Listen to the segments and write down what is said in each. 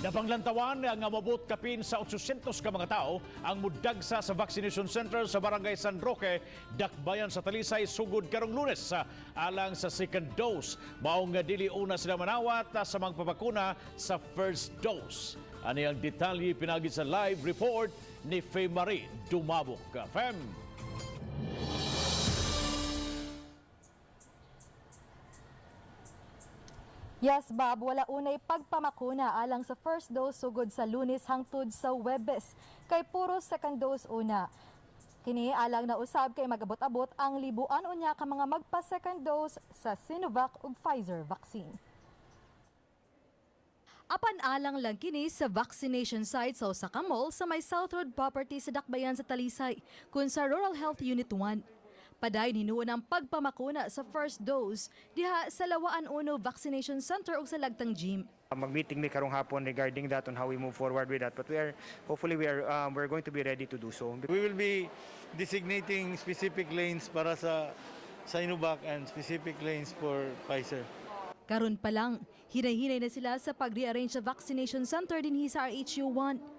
Napanglantawan nga mabot kapin sa 800 ka mga tao ang mudagsa sa vaccination center sa Barangay San Roque, Dakbayan sa Talisay, sugod karong Lunes sa alang sa second dose. Mao nga dili una sila manawat sa mga pabakuna sa first dose. Ani ang detalye pinagi sa live report ni Faye Marie Dumabok. Fem. Yes, Bob, wala unay pagpamakuna alang sa first dose sugod sa Lunes hangtod sa Webes. Kay puro second dose una. Kini alang na usab kay magabot-abot ang libuan unya ka mga magpa second dose sa Sinovac ug Pfizer vaccine. Apan alang lang kini sa vaccination site sa usa ka mall sa may South Road property sa Dakbayan sa Talisay, kun sa Rural Health Unit 1. Padayon hinuon ang pagpamakuna sa first dose diha sa Lawaan Uno Vaccination Center ug sa Lagtang Gym. Mag-meeting mi karong hapon regarding that, on how we move forward with that. But we are hopefully we're going to be ready to do so. We will be designating specific lanes para sa Sinovac and specific lanes for Pfizer. Karon pa lang, hinay-hinay na sila sa pag-rearrange sa vaccination center dinhi sa RHU 1.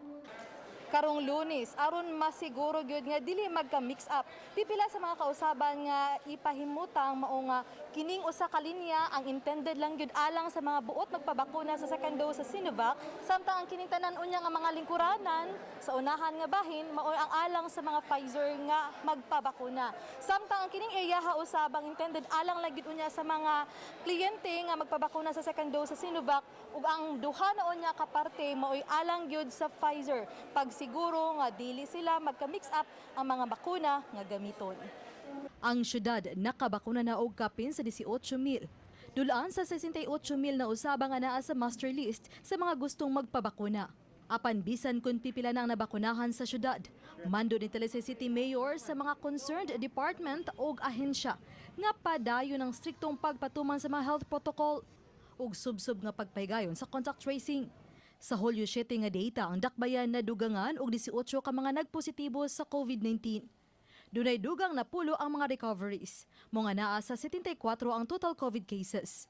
Karong Lunes, aron masiguro gyud nga dili magka-mix up. Pipila sa mga kausaban nga ipahimutang mao nga kining usa ka linya ang intended lang gyud alang sa mga buot magpabakuna sa second dose sa Sinovac, samtang ang kining tanan unya nga mga lingkuranan sa unahan nga bahin mao ang alang sa mga Pfizer nga magpabakuna. Samtang ang kining area ha usab ang intended alang lang gyud unya sa mga kliyente nga magpabakuna sa second dose sa Sinovac, ug ang duha na unya ka parte maoy alang gyud sa Pfizer, pagsiguro nga dili sila magka-mix up ang mga bakuna nga gamiton. Ang syudad nakabakuna na og kapin sa 18,000. Dulaan sa 68,000 na usaba nga naa sa master list sa mga gustong magpabakuna. Apan bisan kung pipila na ang nabakunahan sa syudad, mando ni Talisay City Mayor sa mga concerned department og ahensya nga padayon ang striktong pagpatuman sa mga health protocol ug subsob nga pagpahigayon sa contact tracing. Sa Hulyo 7 nga data, ang Dakbayan na dugangan og 18 ka mga nagpositibo sa COVID-19. Dunay dugang napulo ang mga recoveries. Mga naa sa 74 ang total COVID cases.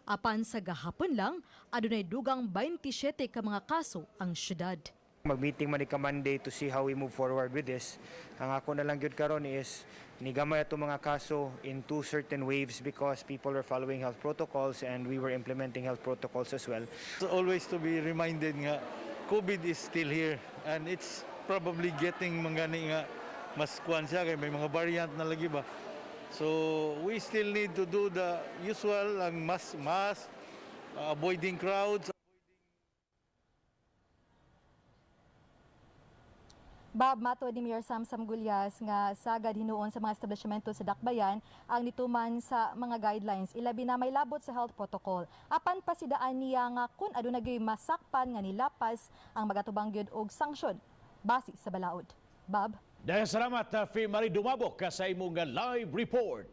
Apan sa gahapon lang, adunay dugang 27 ka mga kaso ang syudad. Mag-meeting man ka Monday to see how we move forward with this. Ang ako na lang gyud karon is nigamay ato mga kaso in two certain waves because people are following health protocols and we were implementing health protocols as well. It's always to be reminded nga COVID is still here and it's probably getting mangani nga mas kuan siya kay may mga variant na lagi ba. So we still need to do the usual, ang mask, avoiding crowds. Bob, matod ni Mayor Samsam Gullas nga sagad hinuon sa mga establishmento sa Dakbayan ang nituman sa mga guidelines, ilabi na may labot sa health protocol. Apan pasidaan niya nga kun aduna gyud masakpan nga nilapas ang magatubang gyud og sanksyon base sa balaod. Bob. Dahil salamat, Faye Marie Dumabok, sa imong live report.